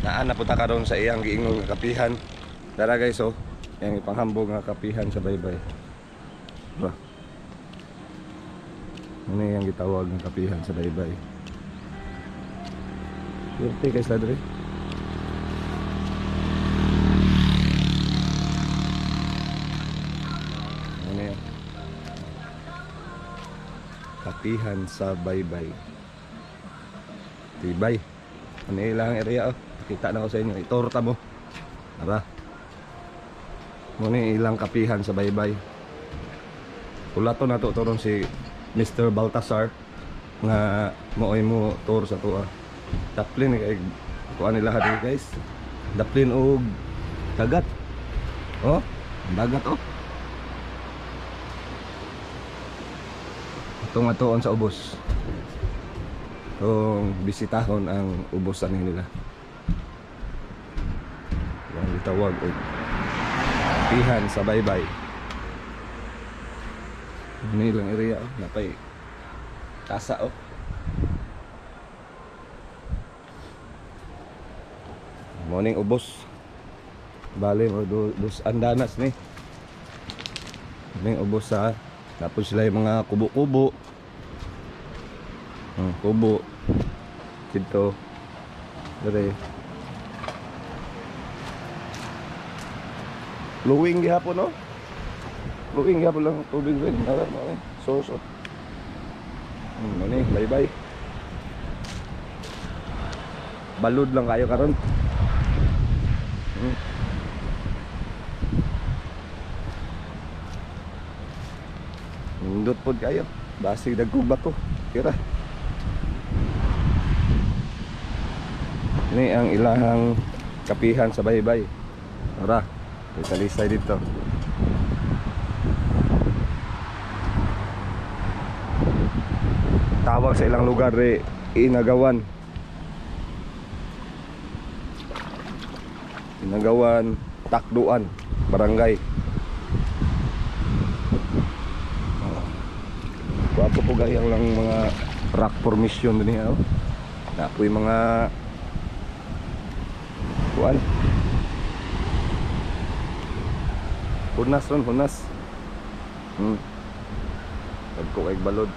Naa na punta karon sa iyang giingon nga kapihan. Dara guys oh, iyang ipanghambog nga kapihan sa Baybay. Ba. Ano iyang gitawag nga kapihan sa Baybay? Swerte kay sila diri. Ano yan? Kapihan sa Baybay. Tibay. Ano ilang area oh. Kita na ko sa inyo. Itorta mo. Tara. Muna ilang kapihan sa Baybay. Ulato na to turon si Mr. Baltasar nga mooy mo tour sa tuwa. Daplin kay kuan nila diri guys. Daplin og dagat. Oh, ang dagat oh. Itong atuon sa ubos. Itong bisitahon ang ubos ani nila. Ang gitawag og kapihan sa Baybay. Ano ilang area oh, napay kasa oh. Morning ubos. Bale mo dos andanas ni. Morning ubos sa tapos sila yung mga kubo-kubo. Kubo. Dito. Dire. Luwing gihapon no? Luwing gihapon lang tubig rin. Nara mo eh. Source oh. Ano eh, bye-bye. Balud lang kayo karon. Nindot pod kayo. Basig dagkong bato. Tira. Ini ang ilahang kapihan sa Baybay. Tara, may talisay dito. Tawag sa ilang lugar eh, Inagawan. Inagawan, Takduan, Barangay. Oh. Gwapo po gayang lang mga rock formation din niya. Oh. Napoy mga kuan. Hunas ron, hunas. Pagko kay balod.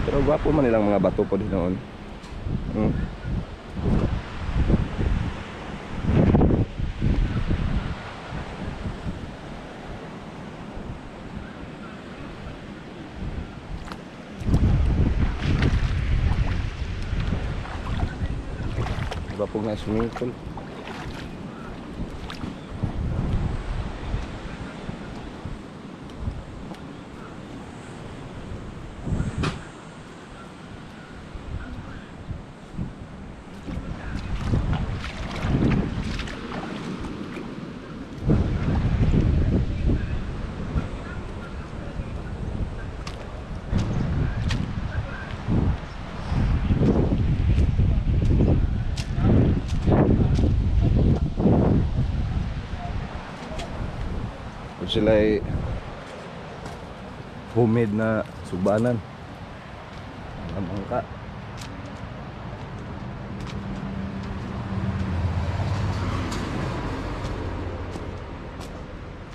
Pero gwapo man ilang mga bato po din noon. Gwapo nga swimming pool. Sila ay homemade na subanan. Ang bangka.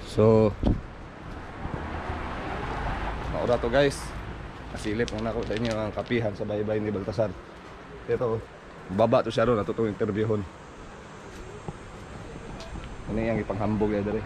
So, maura to guys. Nasilip muna ko sa inyo ang kapihan sa Baybay ni Baltasar. Ito, baba to siya ron, ato itong interviewon. Ano yung ipanghambog ya dere.